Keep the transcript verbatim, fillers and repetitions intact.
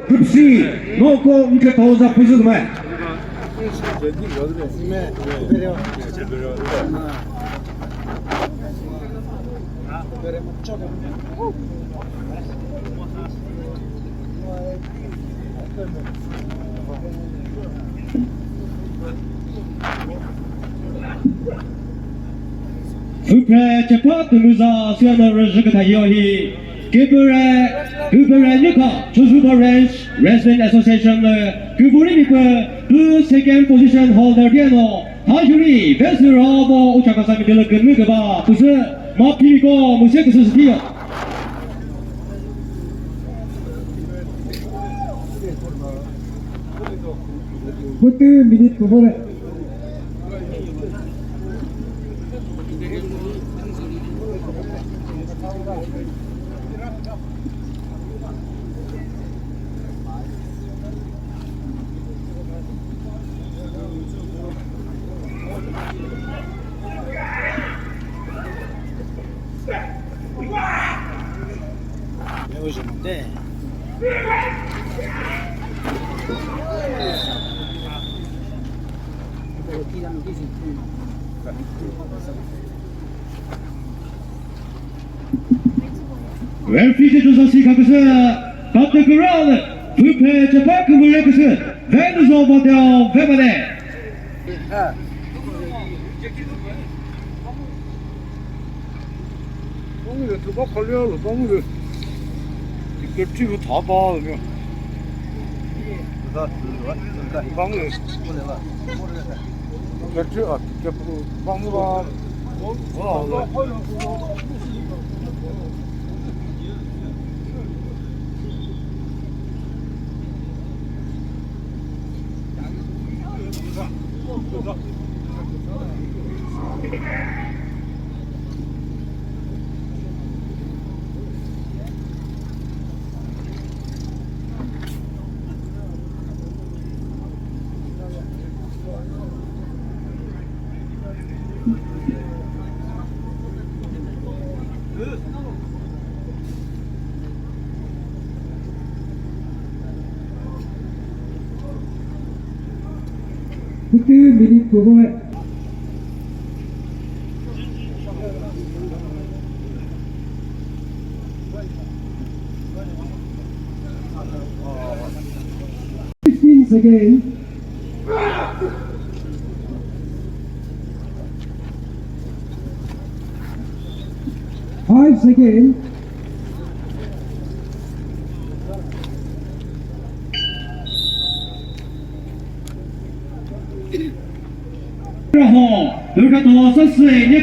Group C, noko nketho za püzü tüme. Füpre chepa tümüza süyana rüzhü kütha yo hi. Kipere, Kipere Nyikha, Chozuba Range Wrestling Association lü, Kiburi Mipü, pü second position holder dieno, Thajuri, Vesü Rabo, Uchakasa Middle Künü Küba, püsü, Mapimiko, Muse Küsü Sitio. Pütü minute kubore. Referee judge sa si khaküsü, Doctor Kural, füphe chepa kümüre küsü, Venuzo Vadeo Vemane. Bangü tu ba khali ya, bangü. Kepchi bu tha ba ya. Bangü. Kepchi a, kep bangü ba. Fifteen minutes to go. Fifteen seconds. Five seconds. Raho, Durga Tosa Sui,